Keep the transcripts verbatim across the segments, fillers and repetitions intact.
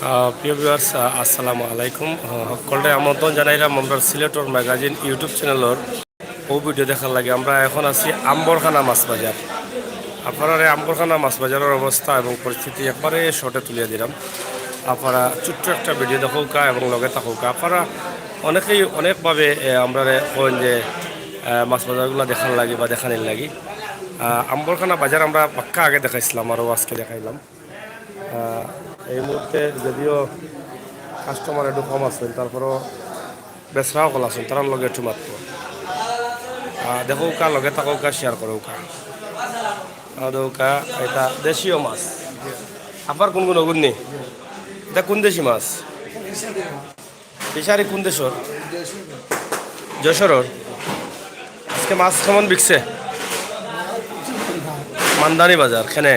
আহ, প্রিয় ভিউয়ার্স, আহ, আসসালামু আলাইকুম। আহ, সকলরে আমন্ত্রণ জানাইলাম আমরার সিলেটর ম্যাগাজিন YouTube চ্যানেলর অউ ভিডিও দেখার লাগি। আমরা এখন আছি আম্বরখানা মাছ বাজার। আপনারারে আম্বরখানা মাছ বাজারর অবস্থা এবং পরিস্থিতি একবারে শর্টে তুলিয়া দিলাম। আপনারা ছোট্ট একটা ভিডিও দেখউক্কা এবং লগে থাকউক্কা। আপনারা অনেকেই অনেকভাবে, এ, আমরারে কইন যে, এ, মাছ বাজারগুলা দেখার লাগি বা দেখানির লাগি। আহ, আম্বরখানা বাজার আমরা বাক্কা আগে দেখাইছিলাম, আরও আজকে দেখাইলাম। আহ, এই মুহূর্তে যদিও কাস্টমার একটু কম আছইন, তারপরও বেচরা অকল আছইন, তারার লগে একটু মাতমু। আহ, দেখউক্কা, লগে থাকউক্কা, শেয়ার করউক্কা। আহ, দেখউক্কা, ইটা দেশীয় মাছ। আবার কোন কোন অগুর নি? ইটা কোন দেশি মাছ? ফিশারি কোন দেশর? যশোরর। আজকে মাছ কেমন বিকছে? মান্দানি বাজার, কেনে?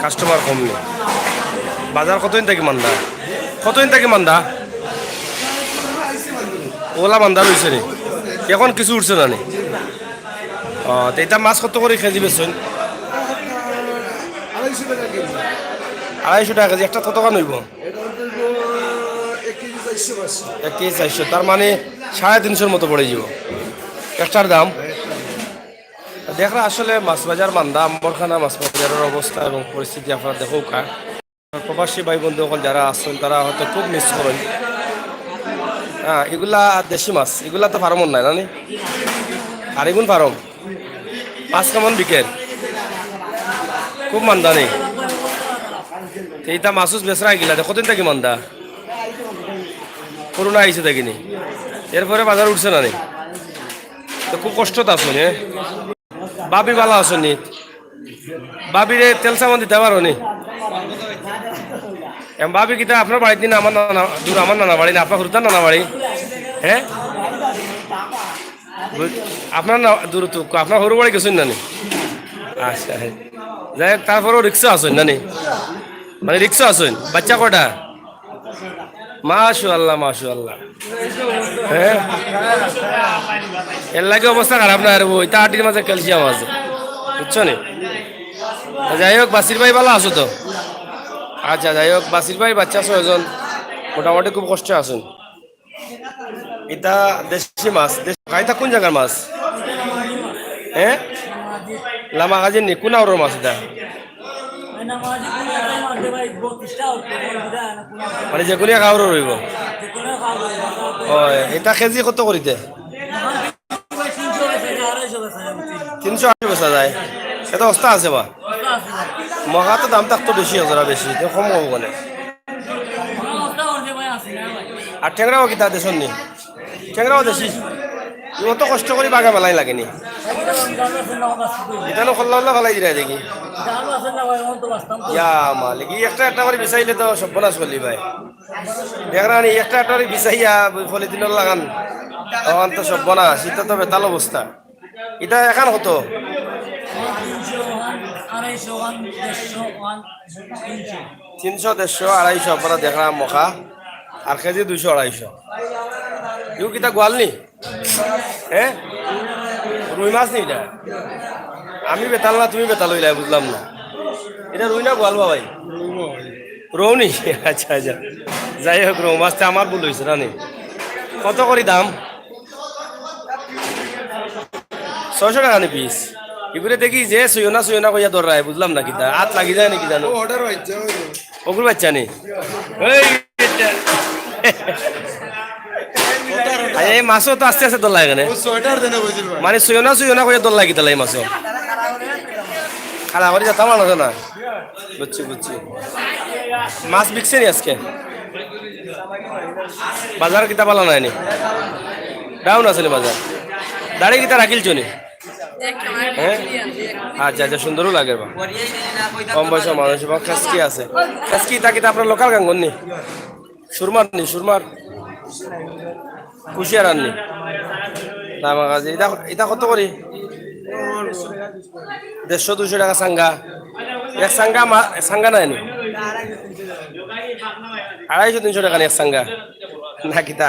কাস্টমার কম নি? বাজার কতদিন থাকি মান্দা? কতদিন থাকি মান্দা? অলা মান্দা রইছে নি? এখন কিছু উঠছে না নি? ও, তে ইটা মাছ কত করি কেজি বেচছইন? আড়াইশো টাকা কেজি। আড়াইশো টাকা কেজি, একটা কতখান অইবো? এটা অইবো এক কেজি চাইরশো, পাঁচশো। এক কেজি চাইরশো, তার মানে সাড়ে তিনশোর মতো পড়ি যিবো একটার দাম। দেখরা আসলে মাছ বাজার মান্দা, আম্বরখানা মাছ বাজারর অবস্থা এবং পরিস্থিতি আপনারা দেখউক্কা। প্রবাসী ভাই বন্ধু অকল যারা আছইন, তারা হয়তো খুব মিস করইন। হ্যাঁ, ইগুলা দেশি মাছ, ইগুলা তো ফার্মর নায়, না নি? আর ইগুন ফার্ম। মাছ কেমন বিকের? খুব মান্দা নি? তে ইতা মাছ উছ বেচরা গিলা, কতদিন থাকি মান্দা? করোনা আইছে থাকি নি? এরপরে বাজার উঠছে না নি? তো খুব কষ্টত আছইন, এ? ভাবি ভালা আছইন নি? ভাবিরে তেল সাবান দিতা পারো নি? এম ভাবি কিতা আপনার বাড়িত নি না আমার নানা, দূর আমার নানা বাড়ি না, আপনার হুরুতার নানা বাড়ি? হ্যাঁ? বুঝ-, আপনার না, দূর তো, আপনার হুরু বাড়ি গেছইন না নি? আচ্ছা, হ্যাঁ। যাই হোক, তারপরেও রিক্সা আছইন না নি? মানে রিক্সা আছইন, বাচ্চা কয়টা? মাশাআল্লাহ, মাশাআল্লাহ। হ্যাঁ? এর লাগি অবস্থা খারাপ না, আর ওই তা আটির মাঝে ক্যালসিয়াম আছে, বুঝছো নি? যাই হোক, বাসির ভাই ভালা আছো তো? আচ্ছা, যাই হোক, বাসির ভাই বাচ্চা ছয়জন মোটামুটি খুব কষ্টে আছইন। ইতা দেশি মাছ, দেশি, ইতা কোন জাগার মাছ? হ্যাঁ? লামাকাজির নি, কোন আওরর মাছ ইতা? মানে যে কোনো এক আওরর অইবো। ও, ইতা কেজি কত করিতে? তিনশো আশি বেচা যায়। ইতা অস্তা আছে বা? মখা তো দাম থাকতো বেশি, অজরা বেশি, তে কম কম কেনে। আর টেংরাও কিতা দেশর নি? টেংরাও দেশি। অত কষ্ট করি বাগে মেলাই লাগে নি। ইতা নো খল্লা উল্লা ফালাই দিরা দেখি। ইয়া মালিক, ই একটা একটা করি বিছাইলে তো সর্বনাশ করলি ভাই। দেখরা নি, একটা একটা করি বিছাইয়া পলিথিনর লাখান, তখন তো সর্বনাশ, ইতা তো বেতাল অবস্থা। ইতা এখান কত? তিনশো, আড়াইশো, তিনশো। তিনশো, দেড়শো, আড়াইশো, আপনারা দেখরা মখা, আর কেজি দুইশো, আড়াইশো। ইউ কিতা গোয়াল নি? হ্যাঁ, রুই মাছ নি ইটা? আমি বেতাল না, তুমি বেতাল অইলায়, বুঝলাম না। ইটা রুই না গোয়াল বা ভাই? রউ নি? আচ্ছা, আচ্ছা, যাই হোক, রউ মাছ তো আমার ভুল অইছে না নি? কত করি দাম? ছয়শো টাকা নি পিস। ইগুরে দেখি যে ছইও না, ছইও না কইয়া ধরায়, বুঝলাম না কিতা। আত লাগি যায় নি কিতা জানো? অর্ডার অইছে, অইছে। অগুর বাচ্চা নি? এই, এই মাছও তো আস্তে আস্তে ধরলা এখানে। মানে ছইও না, ছইও না কইয়া ধরলা কিতা লাই মাছও? খালা করি যেতাম মানুষ না। বুঝছি, বুঝছি। মাছ বিকছে নি আজকে? বাজার কিতা ভালা নায় নি? ডাউন আছে নি বাজার? দাড়ি কিতা রাখিলছো নি? হ্যাঁ? আচ্ছা, আচ্ছা, সুন্দরও লাগে বা। কম বয়সর মানুষ বা খেসকি আছে। খেসকি ইতা কিতা আপনার লোকাল গাঙ্গন নি? সুরমার নি, সুরমার? কুশিয়ার আননি? লামাকাজি। ইতা, ইতা কত করি? দেড়শো, দুইশো টাকা সাঙ্গা। এক সাঙ্গা মা-, সাঙ্গা নায় নি? আড়াইশো, তিনশো টাকা নি এক সাঙ্গা? না কিতা?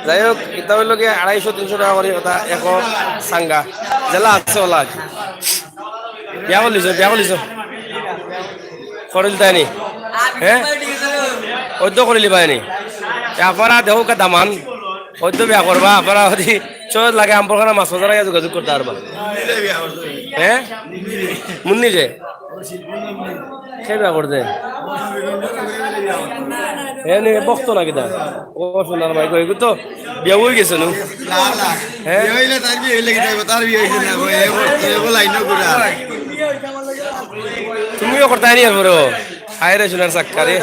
যাই হোক, ইতা অইলো গিয়া আড়াইশো, তিনশো টাকা করি কথা এক সাঙ্গা। যেলা আছে অলা আর কি। বিয়া করলিছো, বিয়া করলিছো? করিল তাই নি? হ্যাঁ, অদ্য করিলিবায়নি। এ, আপনারা দেখউক্কা দামান, অদ্য বিয়া করবা, আপনারা যদি সহজ লাগে, আম্বরখানা মাছ বাজার আইয়া যোগাযোগ করতা পারবা। হ্যাঁ, মুন্নি যে কে বিয়া করছে? এ নি ভক্ত নাকি তা? ও সোনার মাই গো, এগু তো বিয়া অই গেছে নু। না, না। হ্যাঁ? বিয়া অইলে তার বিয়া অইলে কিতা অইবো? তার বিয়া অইছে না গো, এ বল, এ বল, আইনো গুড়া। তুমিও করতায় নি এরপরেও? হায় রে সোনার চাক্কা রে।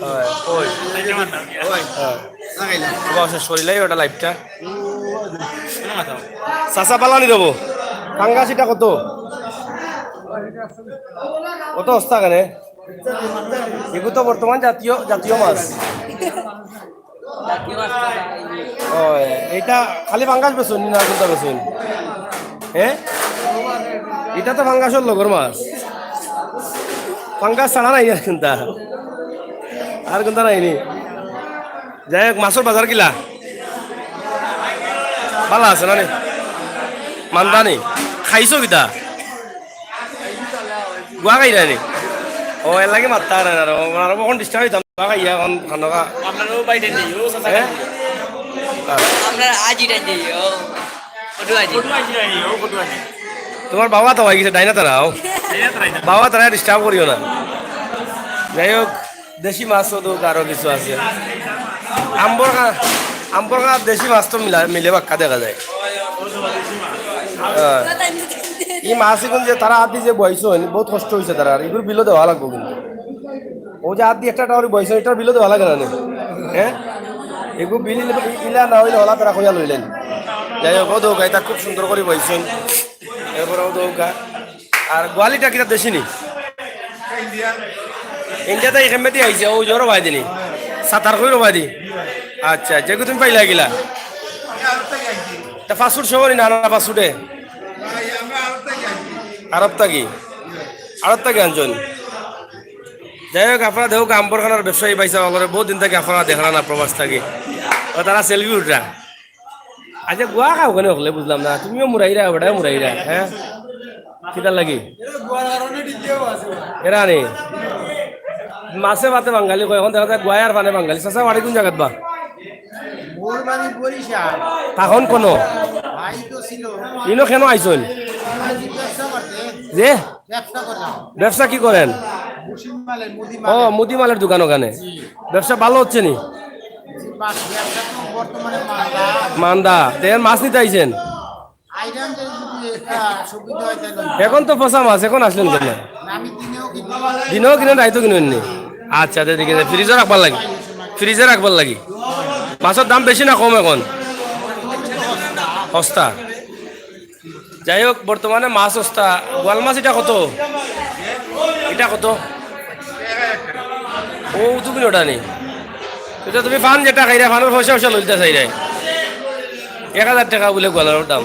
হয়, ওই। হয়। বাবা, শেষ করিলাই ওটা live-টা। চাচা পালানি দেবো। পাঙ্গাস ইটা কত? কত হস্তা কেনে? এগু তো বর্তমান জাতীয়, জাতীয় মাছ। ও, ইটা খালি পাঙ্গাস বেচইন না কুনটা বেচইন? হ্যাঁ, ইটা তো পাঙ্গাসর লগর মাছ। পাঙ্গাস ছাড়া নাই আর কুনটা, আর কুনটা নাই নি। যাই হোক, মাছর বাজার কিলা? ভালা আছে না নি? মান্দা নি? খাইছো কিতা? গুয়া খাইরা নি? ও, এর লাগি মাততা পারে না রে। ও, আর অখন disturb অইতাম। গুয়া খাইয়া অখন খানোগা। আপনারও বাইরে নেই, ও চাচা হ্যাঁ? খাইয়া। আমরা আজি নেই, ও। কটু আজি। কটু আজি নাই, ও কটু আজি। তোমার বাবা তো অই গেছে, ডাইনা তারাও। এই না তারাই না। বাবা তারা disturb করিও না। যাই হোক, দেশি মাছ তো আরো কিছু আছে। আম্বরখানা, আম্বরখানা দেশি মাছ তো মিলা, মিলে বাক্কা দেখা যায়। হ্যাঁ। ই মাছ ইগুন যে তারা আদি যে বইছইন, বহুত কষ্ট অইছে তারার। ইগুর বিলও দেওয়া লাগবো কিন্তু। ও যে আদি একটা টাওয়ারি বইছইন, ইটার বিলও দেওয়া লাগে না নি? হ্যাঁ? এগু বিল ইলা, ইলা না অইলে হলা তারা কইয়া লইলেন। যাই হোক, ও দৌকা, ইটা খুব সুন্দর করি বইছইন। এরপরে ও দৌকা। আর গোয়ালিটা কিতা দেশি নি? ইন্ডিয়াতে এই খেমেতি আইছে, ও জোর ভাই দিনি। সাতার কই রবাই দি। আচ্ছা, যেগু তুমি পাইলা গিলা। তা fast food সহ নি না, না fast food-এ? আরব থাকি? আরব থাকি আনছইন? যাই হোক, আপনারা দেখউক্কা আম্বরখানার ব্যবসায়ী ভাইসাব অকলরে, বহুত দিন থাকি আপনারা দেখরা না প্রবাস থাকি। ও তারা selfie উঠরা। আচ্ছা, গুয়া খাও কেনে হকলে বুঝলাম না। তুমিও মুরাইরা, বেটাও মুরাইরা, হ্যাঁ? কিতার লাগি? এরা নি? মাছে ভাতে বাঙালি কয়, অখন দেখা যায় গুয়ায় আর পানে বাঙালি। চাচা, বাড়ি কুন জাগাত বা? মোর বাড়ি বরিশাল। তখন কোনো? ভাই তো ছিল। ইনো কেনে আইছইন? আজি ব্যবসা করতে। যে? ব্যবসা করলাম। ব্যবসা কি করেন? মুসলিম মালের, মুদি ও, মালের। মুদি মালের দোকান ওখানে। জি। ব্যবসা ভালো হচ্ছে নি? জি, বাস, ব্যবসা তো বর্তমানে মান্দা। মান্দা। তে এর মাছ নিতে আইছেন? আইলাম যে যদি একটা সুবিধা হয় তাহলে। এখন তো পচা মাছ, এখন আসলেন কেনে? আমি দিনেও কিনি। দিনেও কিনেন, রাইতও কিনেন নি? আচ্ছা, তে ঠিক আছে। ফ্রিজে রাখবার লাগি? ফ্রিজে রাখবার লাগি। মাছর দাম বেশি না কম এখন? সস্তা। যাই হোক, বর্তমানে মাছ সস্তা। গোয়াল মাছ ইটা কত? ইটা কত? ও, তুমি ওটা নেই। ইটা তুমি পান যেটা খাইরা, পানর পয়সা পয়সা লইতা চাইরায়। এক হাজার টেকা বুলে গোয়ালর দাম।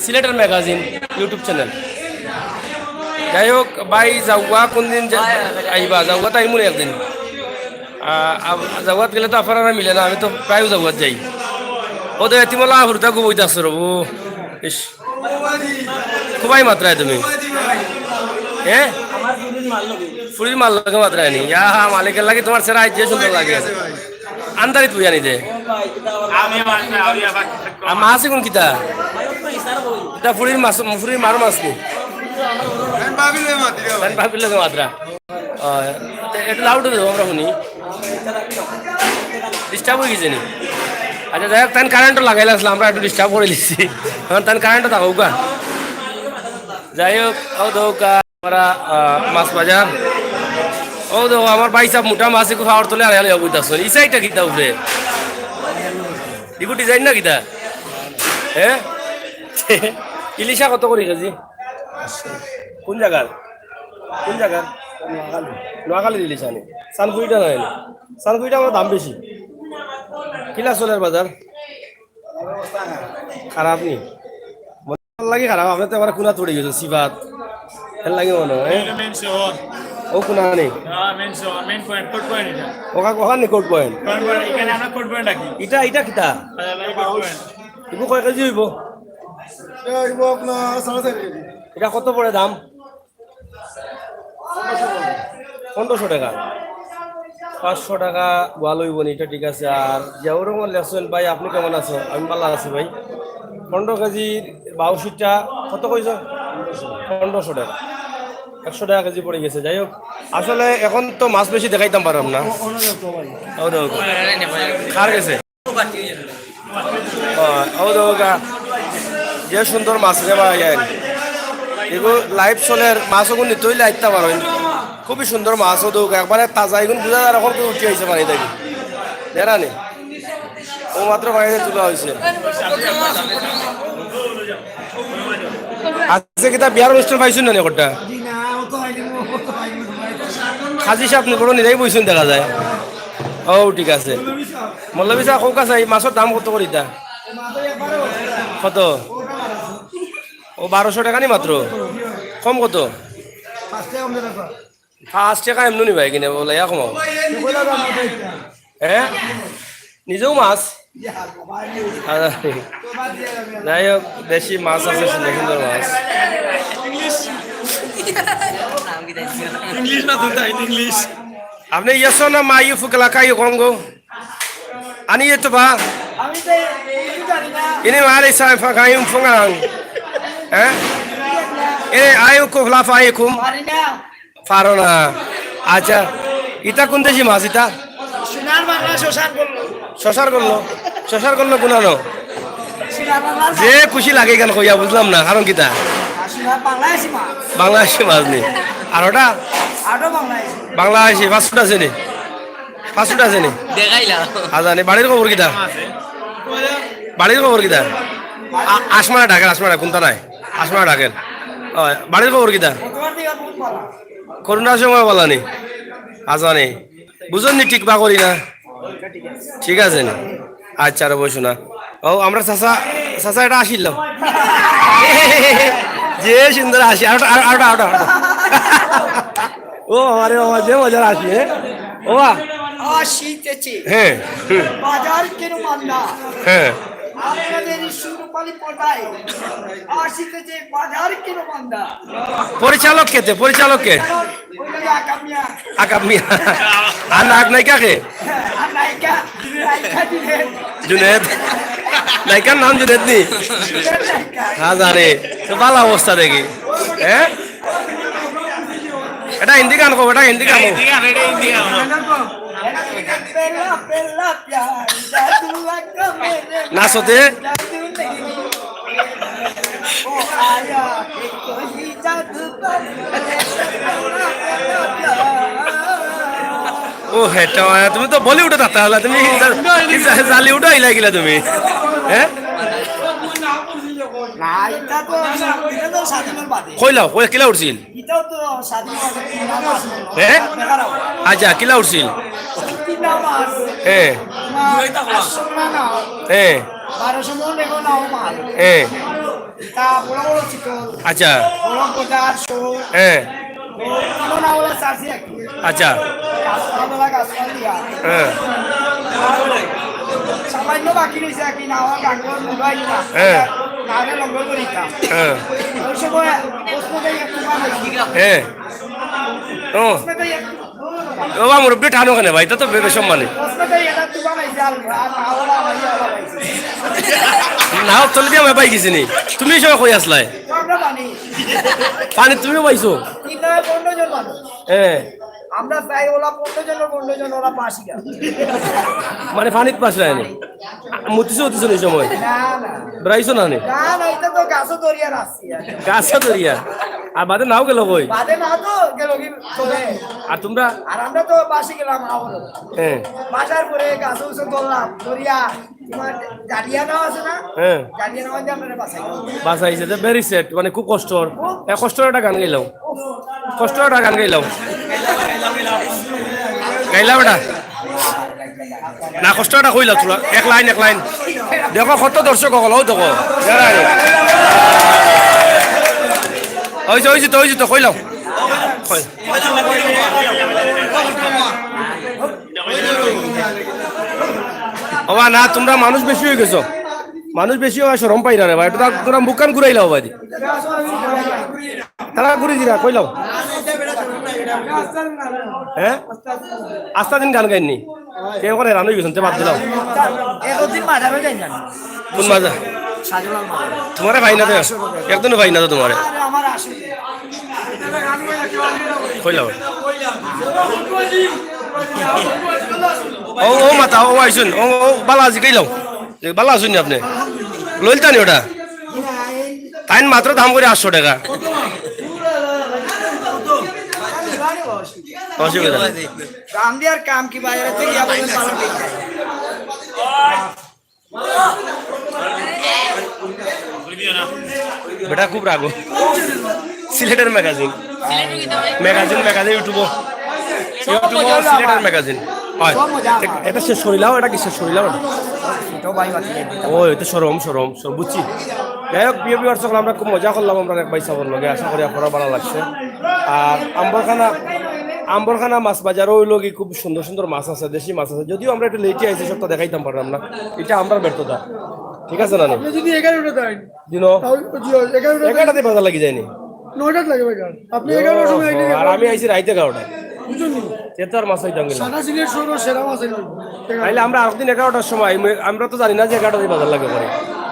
সিলেটের ম্যাগাজিন, YouTube channel। যাই হোক, ভাই, যাওয়া কোন দিন যা-, আইবা? যাওয়া তো আইমু একদিন। আ, আ, যাওয়াত গেলে তো আপনারা মিলে না, আমি তো প্রায় যাওয়াত যাই। ও তো এতিমলা হুরুতা গো বইতা আছে রবো। ইস। খুবাই মাতরায় তুমি। হ্যাঁ? ফুরির মার লগে মাতরায় নি। ইয়া, মালিকের লাগি তোমার চেহারা আইজ যে সুন্দর লাগে। আন্দারি তুই আনি দে। আমি মাছ না, আমি আবার আর মাছ এখন কিতা? এটা ফুরির মাছ, ফুরির মার মাছ নি? আমি ভাবিলে মাতরা। আহ, তে একটু লাউড দেবো, আমরা শুনি। Disturb অই গেছে নি? আচ্ছা, যাই হোক, তান কারেন্টও লাগাইলা আসলে, আমরা একটু disturb করি দিছি। এখন তান কারেন্টও থাকুক গা। যাই হোক, ও দৌকা, আমরা, আহ, মাছ বাজার। ও দেখো, আমার ভাইসাব মোটা মাছ একটু খাওয়ার তলে আড়াই আড়াই অবৈধ আছে। এই সাইডটা কিতা উপরে? ইগু design না কিতা? হ্যাঁ? ইলিশা কত করি কেজি? কোন জাগার? কোন জাগার? নোয়াখালীর ইলিশা নি? সানপুরিটা নাই নি? সানপুরিটা আমার দাম বেশি। কিলা চলের বাজার? খারাপ নি? মনে লাগি খারাপ, আপনি তো আমার কুনাত পড়ে গেছে, সিবাত। এর লাগি মনে হয়, হ্যাঁ? এটা মেইন শহর। ও কুনা নি? হ্যাঁ, মেইন শহর, মেইন পয়েন্ট, কোর্ট পয়েন্ট এটা। ওখানে, ওখানে কোর্ট পয়েন্ট। কোর্ট পয়েন্ট, এখানে আমরা কোর্ট পয়েন্ট ডাকি। এটা, এটা কিতা? হ্যাঁ, আমরা কোর্ট পয়েন্ট। ইগু কয় কেজি হইব? এটা হইব আপনার সাড়ে চার কেজি। এটা কত পড়ে দাম? পনেরোশো টাকা। পাঁচশো টাকা গোয়াল অইবো নি, ইটা ঠিক আছে। আর জিয়াউর রহমান লেখছইন, "ভাই, আপনি কেমন আছেন?" আমি ভালা আছি ভাই। পনেরো কেজির বাউশিটা কত কইছো? পনেরোশো টাকা। একশো টাকা কেজি পড়ি গেছে। যাই হোক, আসলে এখন তো মাছ বেশি দেখাইতাম পারলাম না। ও দেখো, খার গেছে। ও, ও দেখো গা, যে সুন্দর মাছ রে ভাই, আইন। এগু live চলের, মাছ ওগু নিতে অইলে আইতা পারইন। খুবই সুন্দর মাছ, ও দেখো গা, একবারে তাজা, এগুন বুঝা যায় এখন কেউ উঠি আইছে পানি থাকি। দেরা নি? ও মাত্র পানিতে তোলা অইছে। আজকে কিতা বিয়ার অনুষ্ঠান পাইছইন না নি একটা? কাজী সাব নি, বড় নিরাই বইছইন দেখা যায়। ও, ঠিক আছে। মৌলভী সাব, কউক্কা চাই, মাছর দাম কত করি ইতা? কত? ও, বারোশো টাকা নি মাত্র? কম কত? পাঁচ টাকা এমনি নি ভাই কিনে, বলে, ইয়া কমাও। হ্যাঁ? নিজেও মাছ? আচ্ছা, যাই হোক, দেশি মাছ আছে, সুন্দর সুন্দর মাছ। ইংলিশ না তো তাই, ইংলিশ। আপনি ইয়েসো না মা ইউ ফুকলা কাই কঙ্গো? আনি ইয়ে তো বা? আমি তো কিছু জানি না। ইনি মা আলি সাহেব ফাঁকা ইউ ফুঙ্গাং। হ্যাঁ? এ আয়ু কুফলা ফাইকুম। পারি না। পারো না। আচ্ছা, ইটা কোন দেশি মাছ ইটা? সোনার বাংলা শশার করলো। শশার করলো? শশার করলো কোনানো? সোনার বাংলা। যে খুশি লাগে এখান কইয়া, বুঝলাম না, কারণ কিতা? আর সোনার বাংলাদেশি মাছ। বাংলাদেশি মাছ নি। আর ওটা? আরো বাংলাদেশি। বাংলাদেশি, fast food আছে নি? Fast food আছে নি? দেখাইলা। আচ্ছা, নি, বাড়ির খবর কিতা? বাড়ির খবর কিতা? আ-, আসমা ডাকের, আসমা ডাকের, কোনটা নাই? আসমা ডাকের। ও, বাড়ির খবর কিতা? তোমার দিকে কোন পালা? করোনার সময় বলা নি? আজানি। বুঝুন নি, ঠিক বা করি না? ঠিক আছে নি? আচ্ছা, আর বসো না। ও, আমরা চাচা, চাচা এটা আসিল। যে সুন্দর আসি, আর, আর, আর, আর, আর। ও, আরে বাবা, যে মজার আসি, হ্যাঁ? ও, বা। আসিতেছে। হ্যাঁ। হুম। বাজার কেন মান্দা? হ্যাঁ। আপনাদের এই সুরূপালী পর্দায় আসিতেছে বাজার কেন মান্দা? পরিচালক কে তে? পরিচালক কে? ওই যে আকাম মিয়া। আকাম মিয়া। আর নায়ক নায়িকা কে? আর নায়িকা, নায়িকা জুনেদ। জুনেদ। নায়িকার নাম জুনেদ নি? জুনেদ নায়িকা। হ্যাঁ, জানি। তো ভালা অবস্থা দেখি। হ্যাঁ? এটা হিন্দি গান কও, এটা হিন্দি গান কও। হিন্দি গান, এটা হিন্দি গান। নাচতে। ও, হেটা, তুমি তো বলিউডে থাকতা হলা, তুমি জা-, জা-, জালিউডে আইলা গিলা তুমি, হ্যাঁ? না, এটা তো, এটা তো স্বাধীনর বাদে। কইলাও, কই কিলা উঠছিল? এটাও তো স্বাধীন বাদে তিনটা মাস। হ্যাঁ? আচ্ছা, কিলা উঠছিল? তিনটা মাস। হ্যাঁ। তোমার আটশো টাকা নাও। হ্যাঁ। বারোশো মন রেখো নাও মাল। হ্যাঁ। তা বড় বড় চিতল। আচ্ছা। বড় বোঝার শোল। হ্যাঁ। বড় বড় নাও ওলা চাষি আর কি। আচ্ছা। গাছপালা, গাছপালা দিয়া। হ্যাঁ। আর সামান্য বাকি রইছে আর কি, না হয় গাঙ্গর মুগাই না। হ্যাঁ। না হলে লঙ্গর করি না। হ্যাঁ। ওই সময় প্রশ্ন দেয় একটু বানাই। হ্যাঁ। ও। প্রশ্ন দেয় একটু ও বা মুরব্বি, টানো কেনে ভাই? এটা তো বে-, বেসম্মানি। প্রশ্ন দেয় এটা একটু বানাই জাল। আর না হলে আমার ইয়ে হলো ভাই। না, তলে দিয়া আমি পাই গেছি নি। তুমি এই সময় কই আসলায়? আমরা পানি। পানি তুমিও পাইছো? তিন নয় পনেরো জন মানুষ। হ্যাঁ। আমরা প্রায় ওলা পনেরো জন, পনেরো জন ওলা পাঁচই। মানে পানিত পাশে আয়নি। মুতিছো, মুতিছো নি সময়? না, না। বেড়াইছো না নি? না, না, এটা তো গাছও ধরিয়া রাখছি আর কি। গাছও ধরিয়া? আর বাদে নাও গেল কই? বাদে না তো গেল কি চলে। আর তোমরা? আর আমরা তো বাসি গেলাম আবার। হ্যাঁ। বাসার পরে গাছও উঠে ধরলাম, ধরিয়া তোমার জালিয়া নাও আছে না? হ্যাঁ। জালিয়া নাও দিয়ে আমরা বাসাই। বাসাইছে, তো very sad, মানে খুব কষ্টর। খুব। এ, কষ্টর একটা গান গাইলাম। কষ্টর একটা গান গাইলাম। গাইলাম এটা। না, কষ্ট এটা কইলা তোরা, এক লাইন, এক লাইন। দেখো, কত দর্শক অকল, অউ দেখো। অইছে, অইছে তো, অইছে তো, কইলাম। কই। ওবা না, তোমরা মানুষ বেশি অই গেছো। মানুষ বেশি অওয়ায় শরম পাইরা রে ভাই, এটা তো তোমরা মুখখান ঘুরাইলাও ভাই। তারা ঘুরি দিরা, কইলাও। হ্যাঁ, আস্তা দিন গান গাইননি। কে ওখানে রান হয়ে গেছেন, তে বাদ দিলাম। এতদিন মাঝে মাঝে গাইন না। কোন মাঝে? সাজুলাল মাঝে। তোমারে পাই না তো, একদিনও পাই না তো তোমারে। আরে, আমার আসলে কইলাম। ও, ও মাতা, ও আইছুন, ও, ও, বালা আছি, কইলাম। যে বালা আছুন নি আপনি? লইলতা নি ওটা? তাইন মাত্র দাম করে আটশো টাকা। অসুবিধা নেই। দাম দিয়ে আর কাম কি, বাজারে থেকে ইয়া বলবেন, বাজার দেখতে। বেটা খুব রাগো। সিলেটের ম্যাগাজিন। ম্যাগাজিন, ম্যাগাজিন, ইউটিউবও। ইউটিউবও সিলেটের ম্যাগাজিন। হয়। এ-, এটা শেষ করিলাও, এটা কি শেষ করিলাও? ও, এটা শরম, শরম, শরম, বুঝছি। যাই হোক, প্রিয় ভিউয়ার্স, আমরা খুব মজা করলাম আমরা এক ভাই সাবর লগে। আশা করি আপনারা ভালা লাগছে। আর আম্বরখানা, আম্বরখানা মাছ বাজারও হইলো কি খুব সুন্দর সুন্দর মাছ আছে, দেশি মাছ আছে। যদিও আমরা একটু লেটে আইছি, সবটা দেখাইতাম পারলাম না, এটা আমরার ব্যর্থতা। ঠিক আছে না নি? আপনি যদি এগারোটা দেন, দিনো তাও জি, এগারোটা এগারোটাতে বাজার লাগি যায়নি। নয়টাত লাগে ভাই গান। আপনি এগারোটার সময় আইলে আর আমি আইছি রাইতে এগারোটা। বুঝলেন নি? সে তো আর মাছ হইতাম গেল। সারা সিলেট শহর সেরা মাছ হইল। তাইলে আমরা আরেকদিন এগারোটার সময়, আমি, আমরা তো জানি না যে এগারোটাতে বাজার লাগে করে।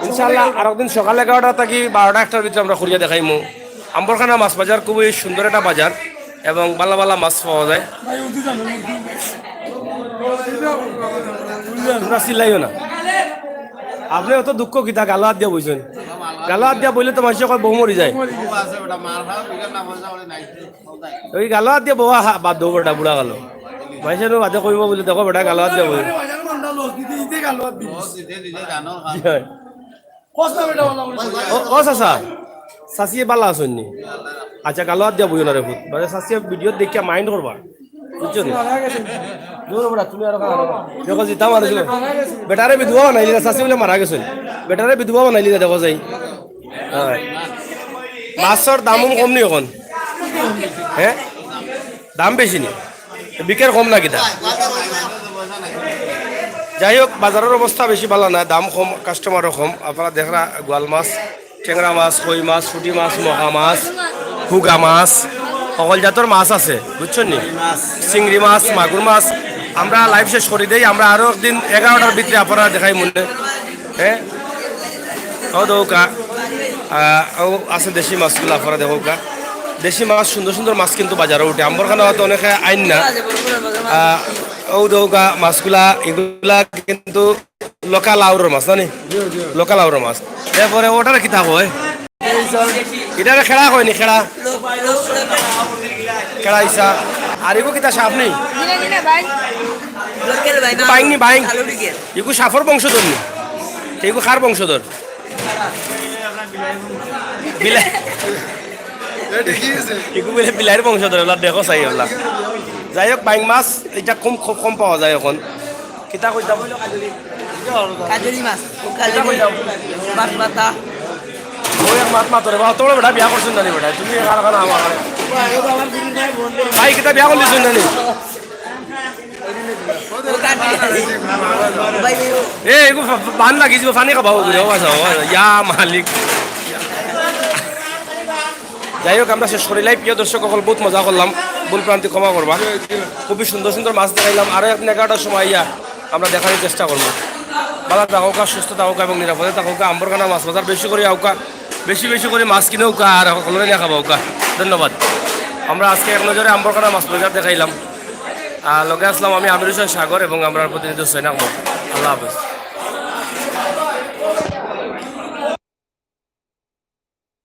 ইনশাআল্লাহ আরেকদিন সকাল এগারোটা থাকি বারোটা একটার ভিতরে আমরা ঘুরিয়া দেখাইমু। আম্বরখানা মাছ বাজার খুবই সুন্দর একটা বাজার এবং ভালা ভালা মাছ পাওয়া যায়। ভাই, উঠে যান, উঠে যান। তোমরা চিল্লাইও না। আপনি অত দুঃখ কিতা, গালো হাত দিয়া বইছেন? গালো হাত দিয়া বইলে তো মানুষের কয় বউ মরি যায়। ওই গালো হাত দিয়া বওয়া হা-, বাদ দেবো বেটা, বুড়া গালো। মানুষের বাদে কইব বলে, "দেখো বেটা, গালো হাত দিয়া বই।" জি হয়। ও, ও চাচা, চাচিয়ে বালা আছইন নি? আচ্ছা, গালো হাত দিয়া বইও না রে পুত। মানে চাচিয়ে ভিডিও দেখিয়া মাইন্ড করবা। বুঝছো নি? দূর বেটা, তুমি আরো খারাপ। দেখো, জিতা মানুষ না। বেটারে বিধবা বানাইলি না, চাচি বলে মারা গেছেন। বেটারে বিধবা বানাইলি না, দেখো যাই। হ্যাঁ। মাছর দাম কম নি এখন? হ্যাঁ? দাম বেশি নি? বিকের কম না কিতা? যাই হোক, বাজারের অবস্থা বেশি ভালা না, দাম কম, কাস্টমারও কম। আপনারা দেখরা গোয়াল মাছ, টেংরা মাছ, কই মাছ, পুটি মাছ, মকা মাছ, হুগা মাছ, সকল জাতর মাছ আছে, বুঝছেন নি? চিংড়ি মাছ, মাগুর মাছ। আমরা লাইভ শেষ করি দেই, আমরা আরো একদিন এগারোটার ভিতরে আপনারা দেখাই মনে। হ্যাঁ, ও দৌকা, আহ, ও আছে দেশি মাছগুলা, আপনারা দেখৌকা। দেশি মাছ, সুন্দর সুন্দর মাছ কিন্তু বাজারো উঠে। আম্বরখানা হয়তো অনেকে আইন না। আহ, ও দৌকা মাছগুলা, এগুলা কিন্তু লোকাল আউরর মাছ, জানি? লোকাল আউরর মাছ। এরপরে ওটারে কিতা কয়? এটারে খেড়া কয় নি, খেড়া? খেড়া ইসা। আর এগু কিতা সাপ নি? বাইং নি, বাইং। এগু সাপর বংশধর নি? এগু কার বংশধর? বিলাই। এগু বলে বিলাইর বংশধর, ওলা দেখো চাই ওলা। যাই হোক, বাইং মাছ এটা কম, খুব কম পাওয়া যায় এখন। কিতা কইতাম? কাজুরি মাছ, ও কাজুরি। মাছ পাতা। ওই এক মাত মাতরে বা, তোমরা বেটা বিয়া করছো না নি বেটা? তুমি কার কার আমার। ভাই, কিতা বিয়া করলিছো না নি? এ, এগু ফা-, বান লাগি যিবো, পানি খাবা, ও ঘুরে, ও বাঁচাও, ও বাঁচাও। ইয়া মালিক। যাই হোক, আমরা শেষ করিলাই। প্রিয় দর্শক সকল, বহুত মজা করলাম, ভুল ভ্রান্তি ক্ষমা করবা। খুবই সুন্দর সুন্দর মাছ দেখাইলাম। আরো একদিন এগারোটার সময় আইয়া আমরা দেখানোর চেষ্টা করবো। ভালা থাকউক্কা, সুস্থ থাকউক্কা এবং নিরাপদে থাকউক্কা। আম্বরখানা মাছ বাজার বেশি করি আউক্কা, বেশি বেশি করি মাছ কিনউক্কা আর সকলরে নিয়া খাবাউক্কা। ধন্যবাদ। আমরা আজকে এক নজরে আম্বরখানা মাছ বাজার দেখাইলাম। আর লগে আছলাম আমি আমির হোসেন সাগর এবং আমরার প্রতিনিধি হোসেন আহমদ। আল্লাহ হাফেজ।